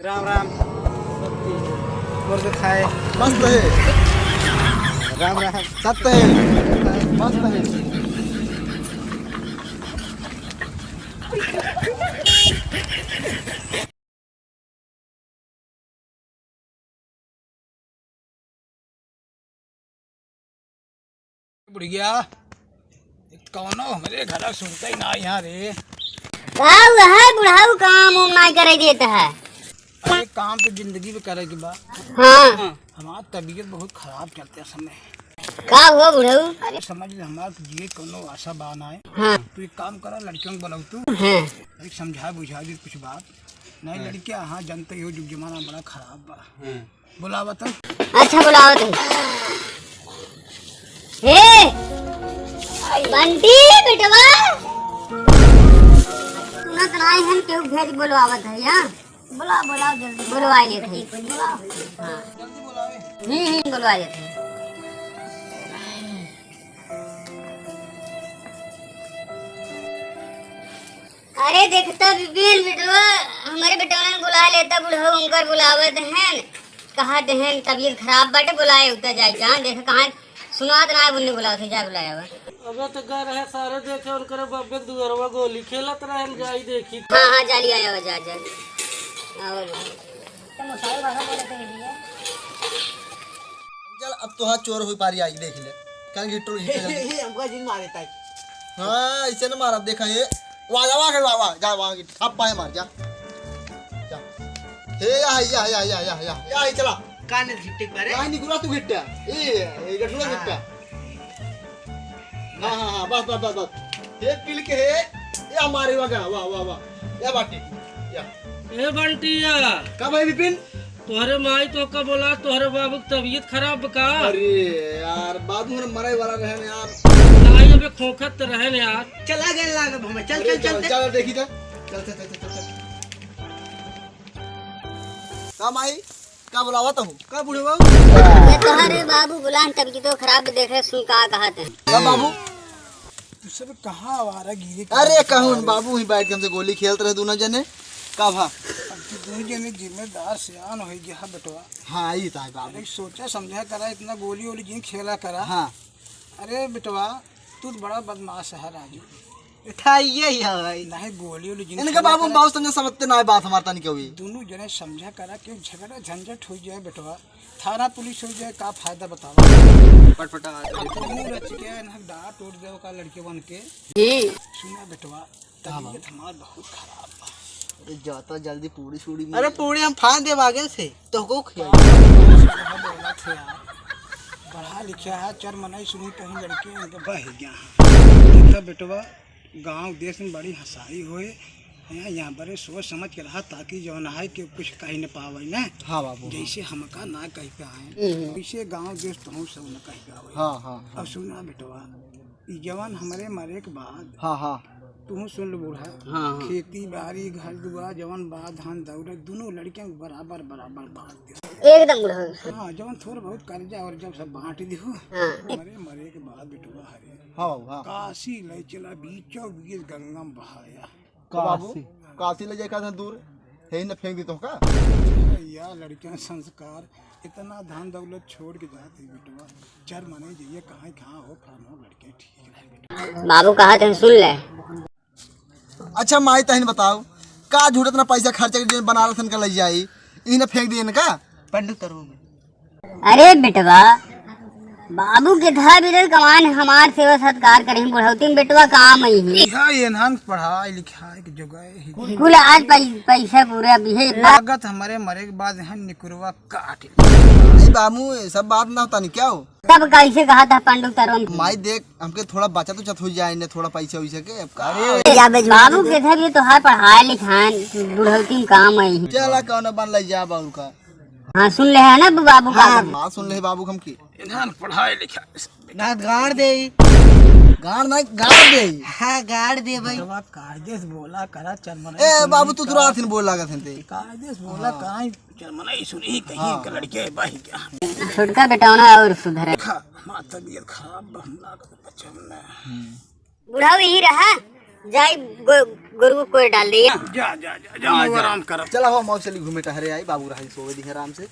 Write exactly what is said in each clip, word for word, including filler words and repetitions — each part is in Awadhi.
राम राम। मुर्ग खाए। मस्त है। राम राम। सत्य है। मस्त है। बुढ़िया, कौनो हमरे घर सुनते ही ना यहाँ रे। का हुआ है बुढ़ऊ, काम उम ना करे देता है? अरे काम तो जिंदगी में करे के बा। हाँ। हाँ, हमार तबीयत बहुत खराब चलते समय। का हुआ बुढ़ऊ? अरे समझ ले, हमार तो जिए कौनो आशा बा ना है। हाँ। तू एक काम करा, लड़कियों को बुलाओ तू। हाँ। अरे समझा बुझा दे कुछ बात। नहीं हाँ। लड़कियाँ, हाँ जानते ही हो, जुग जमाना बड़ा खराब बा। हाँ। बुलावत है। अच्छा, बुलावत है। हे, बंटी बेटवा, सुनत नाई हन, केहू भेज बुलवावत है, हाँ? बुला, बुला, जल्दी बुलवा लेत है। बुला। हाँ। जल्दी बुलावे। हम्म, हम्म, बुलवा लेत है। अरे देखता बिपिन बेटवा, हमरे बेटवा ने बुला लेता बुढ़ऊ, उनकर बुलावत हैं, कहत हैं तबीयत खराब बाटे, बुलाए उतर जाए। हाँ, देख कहाँ सुनात ना है, बुन्नी बुलावत है, जा बुलाए आवा। अबे तो घर है सारे देखे, उनकर बब्बे के दुअरवा गोली खेलत रहन, जाई देखी। हाँ, हाँ, जा लिया आवा, जा, जा। आवा, आवा। चल, अब तोहार चोर होई पारी आई, देख ले। काहे कि टोल घींचे जाते। हमका जिन मारे ताई। हाँ, ऐसे ना मारा, देखा ये। वाह, वाह, वाह, वाह, जा, वहाँ की थाप पाए मार, जा। जा। हे, या, या, या, चला। काने घिट्टे पर है? काहे नहीं गुरा तू घिट्टा? ए, ए, गठुआ हाँ। घिट्टा। हाँ, हाँ, हाँ, बस, बस, बस, बस। हे, पिल के हे। या मारे वागा, वाह, वाह, वाह। या बाटी, या। ए बंटिया। का भाई विपिन? तोहरे माई तोहका बोला, तोहरे बाबू की तबीयत खराब बा का? अरे यार, बाबू हमरे मरे वाला रहन यार। नाई अबे खोखत त रहन यार। चला गए लागब हमें। चल, अरे चल, चल, चल, चल। चल, देखी चल। चल, चल, चल, चल, चल। का माई? का बुलावत हो? का बुढ़वा? ये तोहरे बाबू बुलान, तबीयत खराब देखे, सुन का कहत है। का बाबू? तू सब कहाँ आवारा गिरे के अरे बैठा कहून है? बाबू ही बैठ के हमसे गोली खेलत रहे दोनों जने। का भा? अब तू दोनों जने जिम्मेदार सियान होइ गया है बेटवा। हाँ, ई तो है बाबू। अरे सोचा समझा करा, इतना गोली वोली जिन खेला करा। हाँ। अरे बेटवा, तू तो बड़ा बदमाश है राजू। था ये ही है भाई। नहीं, गोली वोली जिन इनके खेला बाबू करा। बाबू समझे समझते ना है बात हमार तनी के हुई। दोनों जने समझा करा, क्यों झगड़ा झंझट होइ जाए बेटवा। थाना पुलिस होइ जाए, का फायदा बतावा? पटपटा। अब तू रच के ना डांट उठ दे का लड़के बन के। जी। सुना बेटवा, हाँ, तबीयत हमार बहुत खराब बा। अरे जाता जल्दी पूड़ी सूड़ी में। अरे पूड़ी हम फान देब आगे से, तोहको खियाई। बोला थे यार। पढ़ा लिखा है, चार मनई सुनी कहीं लड़के इनके बह गया है। देखा बेटवा, गाँव देश में बड़ी हँसाई होए। हैं, यहाँ बड़े सोच समझ के रहा, ताकि जौन है कि कुछ कही न पावे न। हाँ बाबू, हाँ। जैसे हमका ना कह पाए, हम्म। वैसे गाँव देश तुहूँ सब न कह पावे। हाँ, हाँ, हाँ। अब सुना बेटवा, ई जवन हमरे मरे के बाद, हाँ, हाँ। तुहूँ सुन लो बूढ़ा, हाँ, हाँ। खेती बाड़ी, घर दुआर, जवन बा, धन दौलत, दोनों लड़कियन के बराबर, बराबर बांट दे। एकदम बूढ़ा। हाँ, जवन थोड़ बहुत कर्जा और जब सब बांट दिहो, हाँ। हमरे मरे के बाद बेटवा हरे, हाँ बाबू, हाँ। काशी ले चला, बीचों बीच गंगा में बहाया। तो बाबू, काशी। काशी ले जाए का दूर, यही न फेंक दी तो का? या लड़कियां संस्कार, इतना धन दौलत छोड़ के जाती बेटवा, चार मने जाइए कहाँ, कहाँ हो, फलाना हो, लड़के ठीक रहे बेटवा। बाबू कहा थे सुन ले। अच्छा माई तहिन बताओ, का झूठ इतना पैसा खर्चा के बनारस इनका ले जाई, इन्हें फेंक दिए इनका? पंडित करो। अरे बेटवा, बाबू के था बिरल कमान हमार सेवा सत्कार करही, बुढ़ौती में बेटवा काम आई है। इहा एनहन पढ़ाई लिखाई के जगह ही। कुल आज पै-, पैसा पूरा भी है। लागत हमरे मरे के बाद यहाँ निकुरवा काट। नहीं बाबू, ये सब बात ना होता नहीं क्या हो? तब कैसे कहा था पंडू तरवन? माई देख, हमके थोड़ा बचत उचत हो जाए ने, थोड़ा पैसा वैसा के। अब का? अरे या बे, बाबू के था भी तोहार पढ़ाई लिखाई, बुढ़ौती में काम आई है। चला कौन बन ले जा बाबू का। हाँ, सुन ले है ना बाबू का? हाँ, हाँ, सुन ले बाबू हम की। इन्हान पढ़ाई लिखाई से ना गाड़ दे। गाड़ ना, गाड़ दे। हाँ, गाड़ दे भाई। बेटवा, कायदे से बोला करा, चल मना ए, सुनी बाबू, तू का। तुरंत ही बोल लागत हन ते। कायदे से बोला, हाँ। काई चल मना ही सुनी, कहीं हाँ। के लड़के भाई क्या। छोटका बेटा ना और सुधरे। देखा, हमार तबीयत खराब बा, हम लागत बचन में। हम्म। बुढ़ऊ यही रहा। जाई गो-, गोरू को कोई डाल दे। जा, जा, जा, जा, हाँ, जा। आराम कर। चला हो, मौज चली घूमे टहरे आई, बाबू रही सोवे दी आराम से।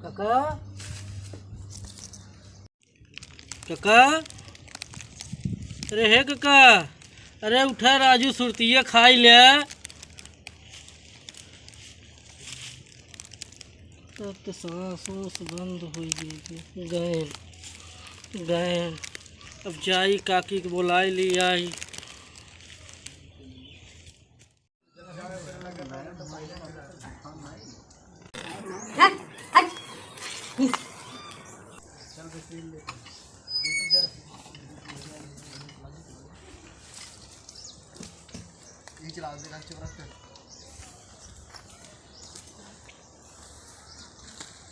काका, काका, अरे हे काका, अरे उठा राजू, सुरतिया खाई ले। तब तो सांस ओस बंद होइ गई। गए, गए। अब जाई काकी के बोलाई ली आई।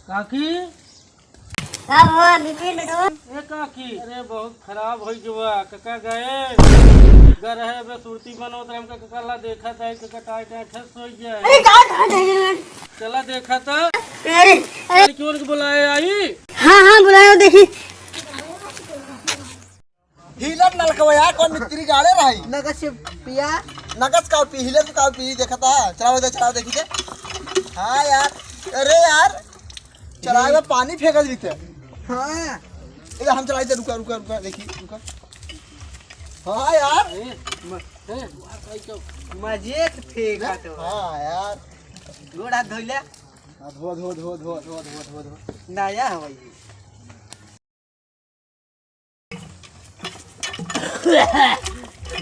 काकी, का हुआ बिपिन बेटवा? ए काकी, अरे बहुत खराब होइ गवा, काका गए। घर है बे सुरती बनवत रहे, हमका काका ला देखा था, काका टाइट टाइट है, सोई गया है। अरे का, का, का, का? चला देखा था। अरे, अरे। क्यों उनको बुलाए आई? हाँ, हाँ, बुलायो देखी। हिलत नलकवा यार, कौन मिस्त्री गाड़े रही? नगस से पिया। नगस का पी, हिलत का पी, देखा था? चलाओ दे, चलाओ देखी दे। हाँ यार, अरे यार, चलावे में पानी फेंकत बीते। हाँ। ए, हम चलाई थे, रुका, रुका, रुका, देखी, रुका। हाँ यार। ए, म-, ए, मजे के फेंका तो। हाँ यार। गोड़ हाथ धोइले। हाँ, धो, धो, धो। नया हवाई।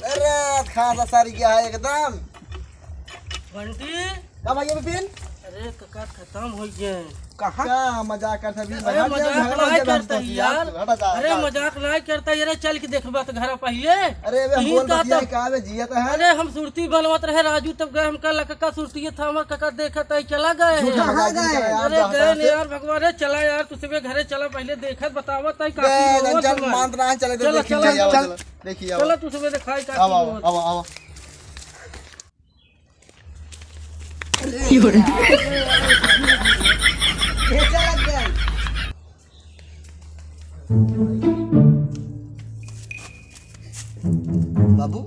अरे, खासा सारी गया है एकदम। बंटी। का भैया बिपिन? अरे, काका खत्म होइ गए। कहाँ? का मजाक करत अभी? अरे, मजाक नाहीं करत यार। हटा जा, अरे, हटा। मजाक नाहीं करत यार, चल के देखबा तो घर पहिले। अरे, अबे हम यही बोल का बतिया तो का बे, जिया तो है। अरे, हम सुरती बनवत रहे राजू, तब गए हमका लकका सुरती था, हमर काका देखत है, चला गए। झूठा मजाक नहीं करा यार, अरे, जा, हटा गए से। यार, भगवान, अरे, चला यार, तू सबे घरे चला, पहिले देखत बतावत है, काकी बे, रोवत चल, है। मान तो ना, चले, चला, देखी चला, जाइए, चला। चला। देखिए, चला, तू सबे दिखाई का आवा, की आवा, होत। आवा, आवा। बाबू।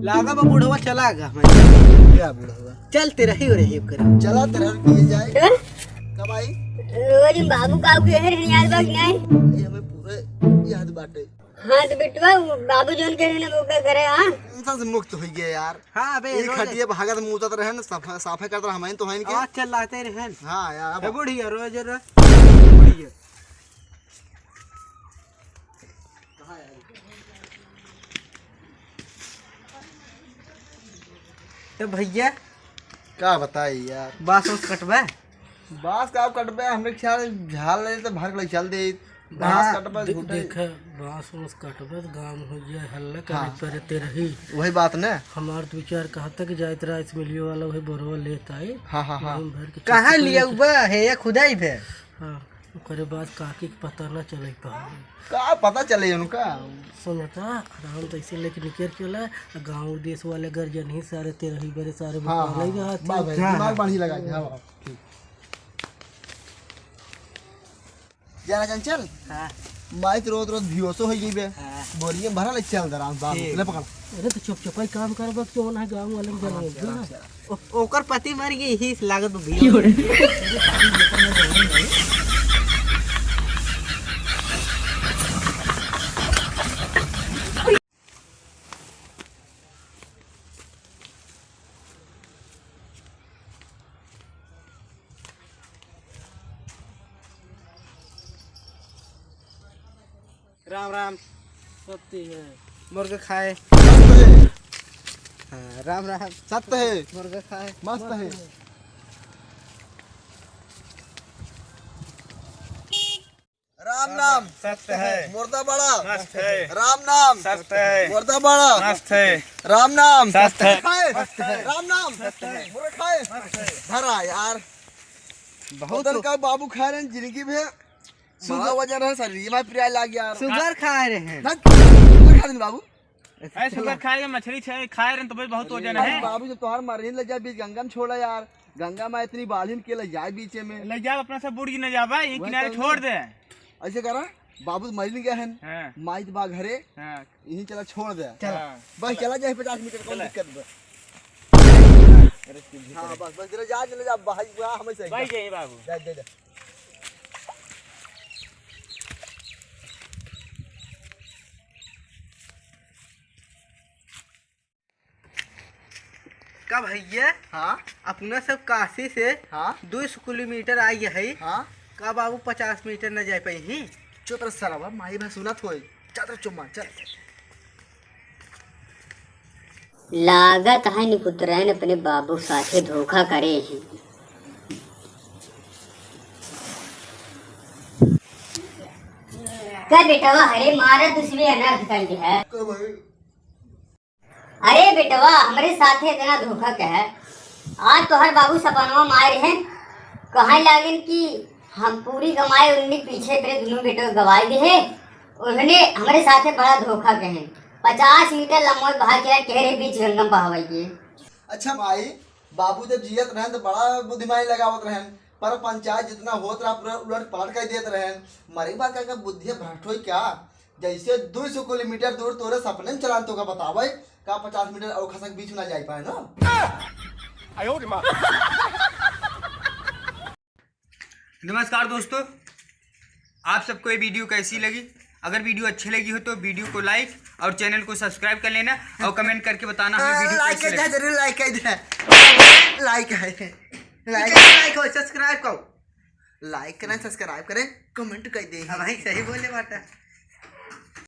लागा बा बुढ़वा चला गा। क्या बुढ़वा? चलते रही हो रही करे। चला तेरा किए जाए। हैं? कब आई? अरे बाबू का के है यार बात नहीं। ये हमें पूरे याद बाटे। हाँ, तो बेटवा, वो बाबू जौन कहे ना, वो का करे, हाँ? इंसान से मुक्त होइ गया यार। हाँ, अबे, एक रोज हटिए भागत मुँह उतरत रहे ना, साफ, साफे करत रहे, हम तो हैं इनके। आवाज चलाते रहे। हाँ यार, अब ए, बुढ़िया, रोज, रोज। बुढ़िया। तो भैया। का बताई यार? बाँस ओस कटबे? बाँस का कटबे, हमरे ख्याल झाल ले तो भर के चल दे। बाँस हाँ। कटबे दे-, झूठे। देख, बाँस ओस कटबे तो गाँव हो गया, हल्ला करे हाँ। करे ते रही। वही बात न। हमार दो चार कहा था कि जाइत रहा इस मिलियो वाला वही बोरवा लेत आई। हाँ, हाँ, हाँ। हम भर के कहाँ चुप लिया कर हुआ है ये खुदाई पे? हाँ, ओकरे बाद काकी के पता ना चले पावे। का पता चले उनका? सुनता, आराम से ऐसे लेके निकल के ला, गाँव देश वाले गर्जन ही सारे ते रही बरे सारे हाँ, बकवाले हाँ, रहत बस हैं। भाई, हाँ, दिमाग हाँ। बढ़ी लगा के, हाँ, हाँ, ठीक। जाना चंचल? हाँ। माई तो रोज रोज भियोसो हो गई बे। हाँ। बोरिये में भरा ले चल दराम बाबू, ठीक। ले पकड़। अरे तो चुपचापाई काम कर, बस तो ना गाँव वाले में हाँ, जनाओ, चला, ना? चला। ओ-, ओकर पति मर गई ही लागत भी। राम राम। सत्य है। मुर्गा खाए। मस्त है। हाँ, राम राम। सत्य है। मुर्गा खाए। मस्त है। राम नाम। सत्य है। मुर्दा बड़ा। मस्त है। राम नाम। सत्य है। मुर्दा बड़ा। मस्त है। राम नाम। सत्य है। खाए। मस्त है। राम नाम। सत्य है। मुर्गा खाए। मस्त है। धरा यार। बहुत पता नहीं का बाबू खा रहे हैं, जिंदगी में सुगर वजन है, शरीर में पिराए लाग यार। सुगर खा रहे हैं। ना, सुगर खा रहे हैं बाबू। ऐसे चला। अगर खाए के मछली छे, खाए रहन तो भाई बहुत वजन अरे है। बाबू, जब तोहार मरही ले जाए बीच गंगा में छोड़ा यार, गंगा में इतनी बाढ़िन के ले जाए बीचे में। ले जाए अपना सब बुड़ जी न जाबा, ये वही किनारे तो छोड़ दे। ऐसे करा, बाबू मरिन गए हैं, हाँ। माई तो बा घरे, हाँ। यहीं चला छोड़ दे। चला। हाँ। बस चला जाए पचास मीटर, कौन चला। दिक्कत बा? अरे, तू भी हाँ, चला। बस, बस, जरा जा, चले जा, भाई, वहाँ हमें सही। भाई, जय बाबू। जा, जा, जा। का भैया? हाँ? अपना सब काशी से हाँ? दो सौ किलोमीटर आई है। हाँ? का बाबू पचास मीटर न जाए पाई ही? चुप रह सरवा, माई बा सुनत होई। चल रे चुम्मा, चल। लागत है निपुत्रैन अपने बाबू साथे धोखा करे हैं। का बेटवा हरे मारा दूसरे अनर्थ कर है। का भाई? अरे बेटवा, हमरे साथे इतना धोखा कहे। आज तोहर बाबू सपनवा में आए रहन, कहे लागेन कि हम पूरी कमाई उन्नी पीछे तेरे दोनों बेटवा गवाई दे है। उन्होंने हमरे साथे बड़ा धोखा कहे, पचास मीटर लंबा बहा के कह रहे बीच गंगा में बहावाई के। अच्छा माई, बाबू जब जियत रहन तो बड़ा बुद्धिमानी लगावत रहन, पर पंचायत जितना होत रहा पूरा उलट पलट कर देत रहन। मरे के बाद का, का बुद्धि भ्रष्ट होई क्या? जैसे दो सौ किलोमीटर दूर तोरे सपने में चलान तो का बतावे, का पचास मीटर और खसक बीच में ना जाई पाए ना? आयो रे माँ। नमस्कार दोस्तों, आप सबको ये वीडियो कैसी लगी? अगर वीडियो अच्छी लगी हो तो वीडियो को लाइक और चैनल को सब्सक्राइब कर लेना और कमेंट करके बताना हमें वीडियो लाइक कैसी कर दे, लगी। जरूर लाइक कर दे। लाइक है, लाइक, लाइक हो, सब्सक्राइब करो, लाइक करें, सब्सक्राइब करें, कमेंट कर दे। हाँ भाई, सही बोले बाटा।